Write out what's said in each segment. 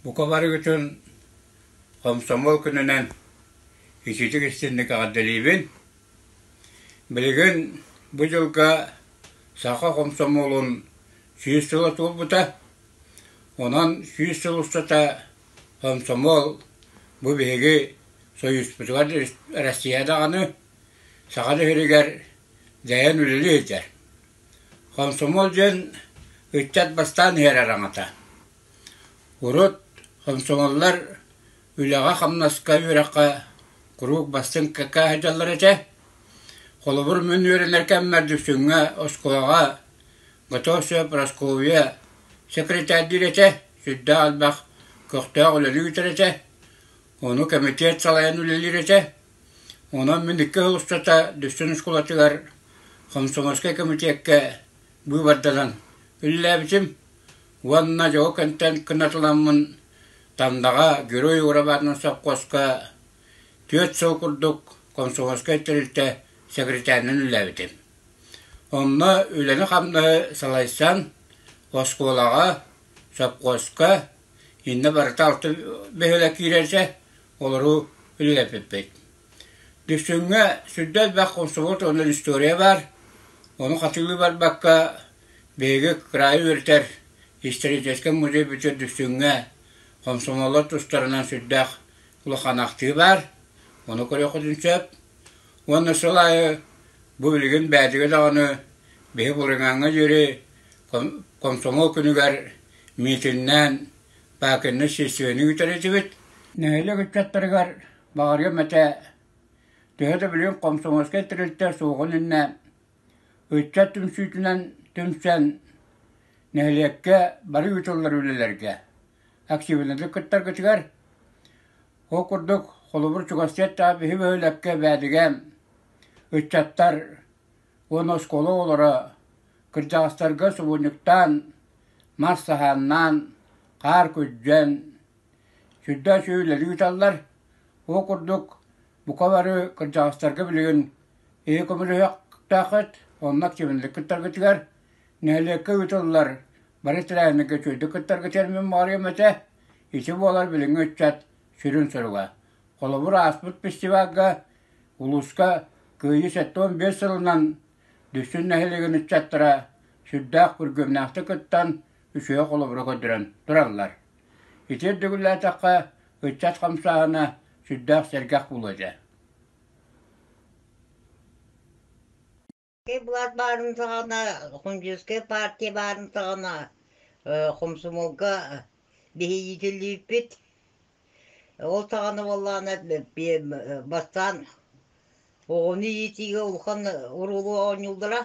Бука барыгытын хомсомуол күнүнэн итиитик истинник эҕэрдэлиибин. Билигин бу дьылга саха хомсомуолун 100 сыла туолбута. Онон 100 сыл устата хомсомуол бу биһиги Союзпутугар Россия даҕаны Саха да сиригэр дьайан үлэлии сылдьар. Хомсомуол диэн ыччат бастаан иһэр араҥата. Урут хомсомуоллар үлэҕэ-хамнаска, үөрэххэ куруук бастыҥ кэккэ сылдьаллар этэ. Холобур, мин үөрэнэр кэммэр Дүпсүҥҥэ оскуолаҕа Готовцева Прасковья секретарьдыыр этэ, сүрдээх элбэх көхтөөх үлэни ыытар этэ. Ону кэмитиэт салайан үлэлиир этэ. Онон мин 2 сыл устата Дүпсүн оскуолатыгар комсомольскай кэмитиэккэ быыбарданан үлэлээбитим уонна дьоҕу кэнтэн кынатыламмын Тандаҕа Герой Егоров сопхуоска 4 сыл курдук комсомольскай тэрилтэ секретарынан үлэлээбитим. Онно үлэни-хамнаһы салайсан, оскуолаҕа, сопхуоска иннэ барыта алта бөһүөлэк киирэрсэ, олору үлэлэппиппит. Дүпсүҥҥэ сүрдээх элбэх комсомол туһунан история баар, ону хатылыы барбакка биһиги кыраайы үөрэтэр историческай музей бүтэр Дүпсүҥҥэ комсомоллар тустарынан сүрдээх улахан ахтыы баар, ону көрүөххүтүн сөп. Уонна сыл аайы бу билигин Бээдигэ даҕаны биһи Булуҥааҥҥа диэри комсомол күнүгэр миитиннээн Пакинны сессияны ыытар этибит. Нэһилиэк ыччаттарыгар баҕарыам этэ, төһө да билигин комсомольскай тэрилтэ суоҕун иннэ, ыччат түмсүүтүнэн түмсэн, нэһилиэккэ бары ыытыллар үлэлэргэ активнайдык кыттаргытыгар, ол курдук холобур чугастыы эттээх биһи бөһүөлэккэ Бээдигэ ыччаттар уонна оскуола оҕолоро кырдьаҕастарга субунньуктаан, мас саһааннаан, хаар күрдьэн, сүрдээх үчүгэй үлэни ыыталлар. Ол курдук бука бары кырдьаҕастарга билигин ийэ көмөлөһүөхтээххит, онно активнайдык кыттаргытыгар, нэһилиэккэ ыытыллар бары тэрээһиннэргэ үчүгэйдик кыттаргытыгар мин баҕарыам этэ. Ити буолар билиҥҥи ыччат сүрүн соруга. Холобур, ааспыт фестивальга улууска Кыайыы 75 сылынан Дүпсүн нэһилиэгин ыччаттара сүрдээх күргүөмнээхтик кыттан, үчүгэй холобуру көрдөрөн тураллар. Ити үрдүгүлээтэххэ, ыччат хамсааһына сүрдээх сэргэх буолуо этэ. Былаас баарын саҕана, Хомсомольскай партия баарын саҕана хомсомуолга биһиги Ол саҕана буоллаҕына бастаан оҕону иитиигэ улахан оруолу оонньууллара.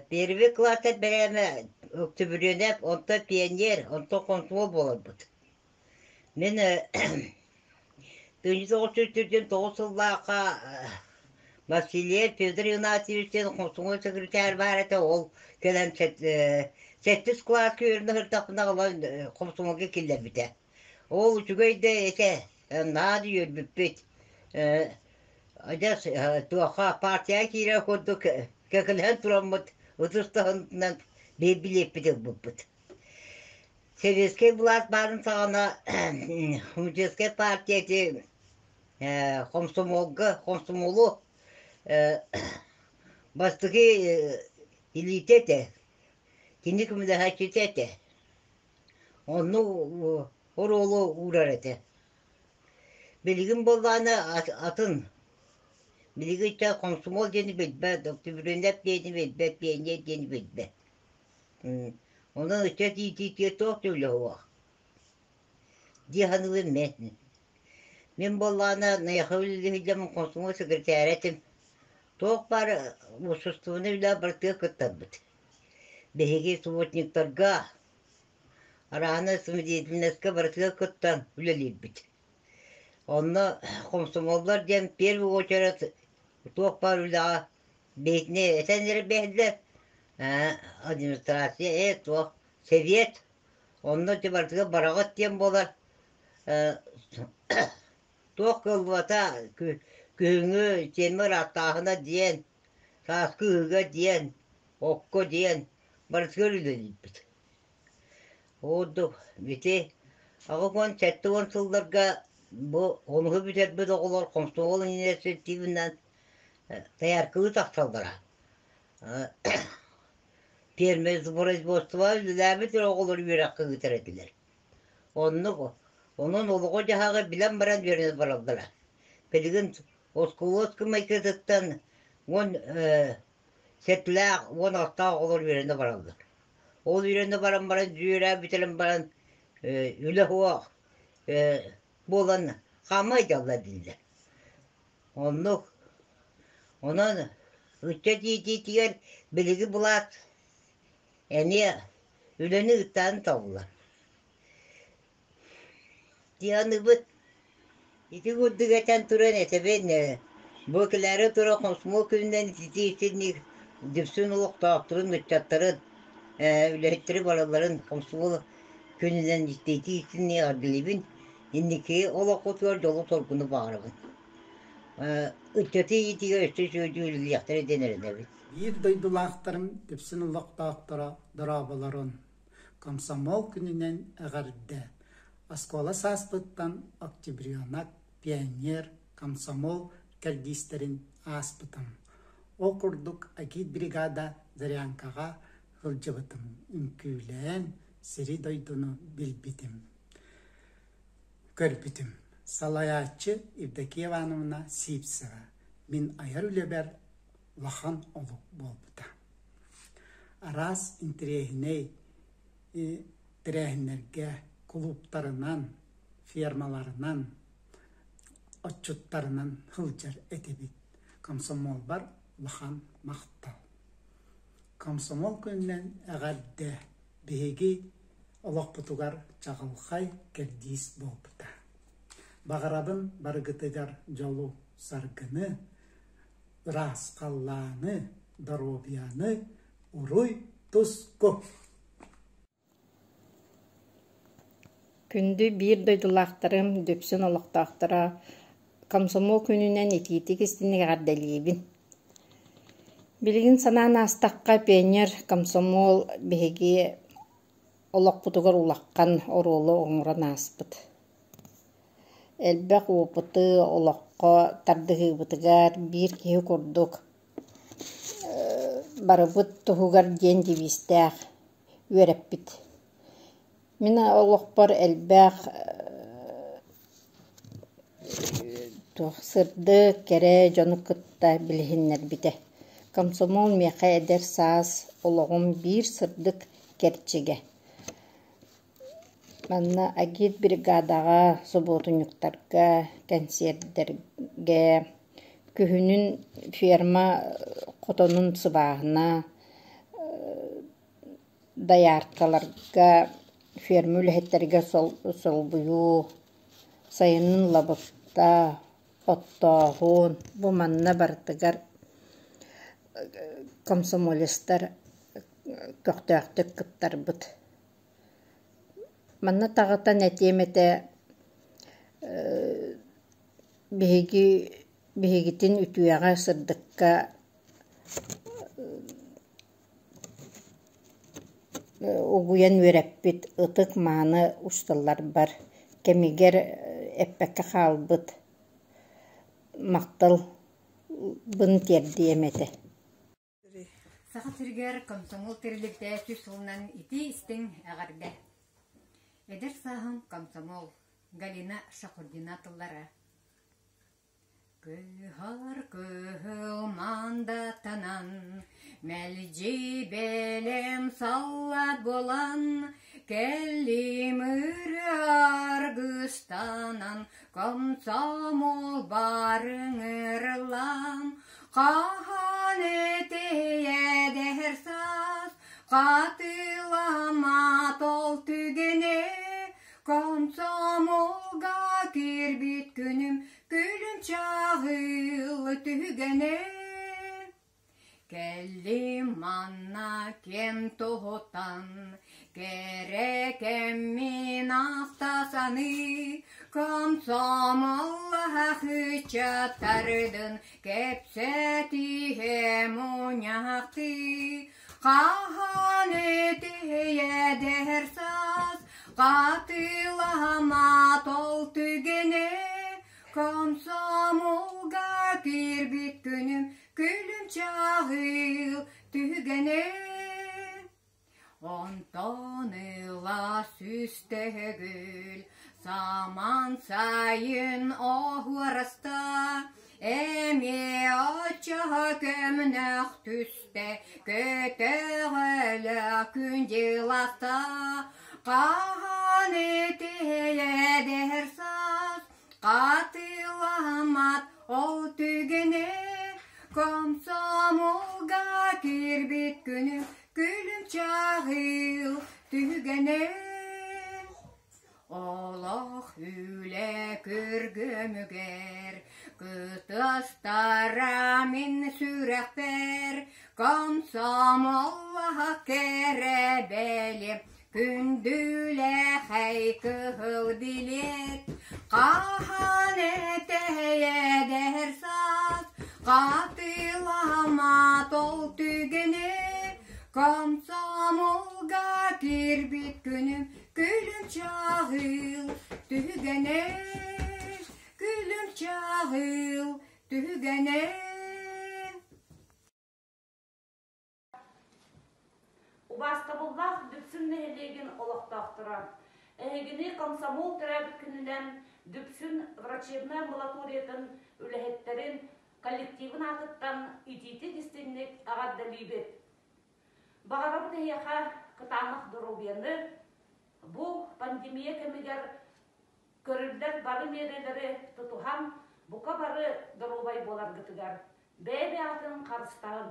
Первый класстан бэрээмэ Өктүбүрүөнэп, онтон пионер, онтон хомсомуол буоларбыт. Мин 1949 сыллаахха Васильев Федор Игнатьевич диэн хомсомуол секретарь баар этэ, ол кэлэн сэттис кылааска үөрэнэ сырыттахпына ылан хомсомуолга киллэрбитэ. Ол үчүгэй да этэ, наһаа да үөрбүппүт. Адьас туохха партияҕа киирэр курдук кэкилэһэн тураммыт ытыс таһынан биир билиэппит ылбыппыт. Советскай былаас баарын саҕана Коммунистическай партия ити хомсомуолга хомсомуолу бастакы илиитэ этэ, кини көмөлөһөөччүтэ этэ. Онно оруолу уурар этэ. Билигин буоллаҕына атын билигин ыччат хомсомуол диэни билбэт, октябренок диэни билбэт, пионер диэни билбэт. Онон ыччат иитиитигэр туох да үлэ суох дии саныыбын мин. Мин буоллаҕына Найахы үлэлиһиллэммин хомсомуол секретарэ этим. Туох баар уопсастыбаннай үлэҕэ барытыгар кыттарбыт. Биһиги субботниктарга, араана самодеятельноска барытыгар кыттан үлэлиирбит. Онно хомсомуоллар диэн первый очеред туох баар үлэҕэ Биһикини этэн эрэ биэрдэ, администрация ээ туох сэбиэт, онно ити барытыгар бараҕыт диэн буолар туох кыаллыбата күһүҥҥү тиэмэ ыраахтааһына диэн, сааскы ыһыыга диэн, окко диэн барытыгар үлэлиирбит. Ордук ити. 80-70 сылларга бу хомуһу бүтэрбит оҕолор хомсомуол инициативынан дояркалыы тахсаллара. Фермер производство үлэлээбит оҕолор үөрэххэ ыытар этилэр. Оннук, онон олоҕу-дьаһаҕы билэн баран үөрэнэ бараллара. Билигин оскуола майгытыттан уон сэтилээх, 16-аах оҕолор үөрэнэ бараллар. Ол үөрэнэ баран баран үөрээ бүтэрэн баран үлэ суох буолан хаамай дьалла дииллэр. Оннук. Онон ыччат иитиитигэр билиги былаат эмиэ үлэни ыыттаан талла. Дианыбыт ити курдук этэн туран этэбин бу кэлээри турар хомсомуол күнүнэн ититии итинник Дүпсүн олохтоохторун, ыччаттарын, үлэһиттэри барыларын хомсомуол күнүнэн ититии итинник эҕэрдэлиибин. Инники олоххутугар дьолу-соргуну баҕарабын. Ыччаты иитиигэ өссө үчүгэйдик үлэлиэхтэрэ диэн эрэнэбин. Биир дойдулаахтарым Дүпсүн олохтоохторо дорооболорун! Комсомол күнүнэн эҕэрдэ! Оскуола сааспыттан октябренок, пионер, комсомол кэрдиистэрин ааспытым. Ол курдук агитбригада Зарянкаҕа сылдьыбытым, үҥкүүлээн сири-дойдуну билбитим, көрбүтүм. Салайааччы Евдокия Ивановна Сивцева мин айар үлэбэр улахан олук буолбута. Араас интэриэһинэй тэрээһиннэргэ кулууптарынан, фермаларынан, отчуттарынан сылдьар этибит. Комсомолбар улахан махтал. Комсомол күнүнэн эҕэрдэ! Биһиги олохпутугар чаҕылхай кэрдиис буолбута. Баҕарабын барыгытыгар дьолу, саргыны, ыраас халлааны, доруобуйаны, уруй-туску! Күндү биир дойдулаахтарым, Дүпсүн олохтоохторо, комсомол күнүнэн итиитик истиҥник эҕэрдэлиибин. Билигин санаан аастахха, пионер, комсомол биһиги олохпутугар улахан оруолу оҥорон ааспыт. Элбэх опыты олоххо тардыһыыбытыгар биир киһи курдук барыбыт туһугар диэн девизтээх үөрэппит. Мин олохпор элбэх туох сырдык, кэрэ дьону кытта билиһиннэрбитэ. Комсомол миэхэ эдэр саас олоҕум биир сырдык кэрчигэ. Манна агитбригадаҕа, субуотунньуктарга, кэнсиэрдэргэ, күһүнүн ферма хотонун сыбааһына, дояркаларга, ферма үлэһиттэригэр солбуйуу, сайынын лабыкта, оттооһун бу манна барытыгар комсомолецтар көхтөөхтүк кыттарбыт. Манна таҕытан этиэм этэ биһиги биһигитин үтүөҕэ, сырдыкка угуйан үөрэппит ытык-мааны усталларбар кэмигэр эппэккэ хаалбыт махталбын тиэрдиэм этэ. Саха сиригэр комсомол тэрилтэ 100 сылынан итии-истиҥ эҕэрдэ! Эдэр сааһым комсомол Галина Шахурдина тыллара. Кыһар кыһыл мандатанан, мэлдьи бэлэм саллаат буолан, кэллим ырыа аргыстанан, комсомол барыҥырыллан, Хаһан этиэдэһэр саас, хатыламмат ол түгэни, комсомолга киирбит күнүм күлүм чаҕыл түгэнэ. Кэллим манна кэм туһуттан, кэрэ кэммин ахта саныы, комсомоллаах ыччаттардын Кэпсэтиһэ мунньахтыы, хаһан этиһэйэдэр саас, Хатыламмат ол түгэни комсомолга киирбит күнүм күлүм чаҕыл түгэни. Онтон ыла сүстөһөгүл саман сайын оһуораста эмиэ оччоһо көмнөх түстэ көтөҕөлө күн дьыласта хаһан итиэдэр саас хатыламмат ол түгэни комсомолга киирбит күнүм Күлүм чаҕыл түгэнэ Олох үлэ күргүөмүгэр Кытыстара мин сүрэхпэр Комсомоллаах кэрэ бэлиэ Күндүлэхэй кыһыл билиэт Хаһан этэйэдэр саас Хатыламмат ол түгэни Комсомолга киирбит күнүм Күлүм чаҕыл түгэнэ Күлүм чаҕыл түгэнэ Убаастабыллаах Дүпсүн нэһилиэгин олохтоохторо! Эһигини комсомол төрөөбүт күнүнэн Дүпсүн врачебнай амбулаториятын үлэһиттэрин коллективын аатыттан итиитик-истиҥник эҕэрдэлиибит! Баҕарабыт эһиэхэ кытаанах доруобуйаны, бу пандемия кэмигэр көрүллэр бары миэрэлэри тутуһан, бука бары доруобай буоларгытыгар, бэйэ-бэйэҕитин харыстаһын!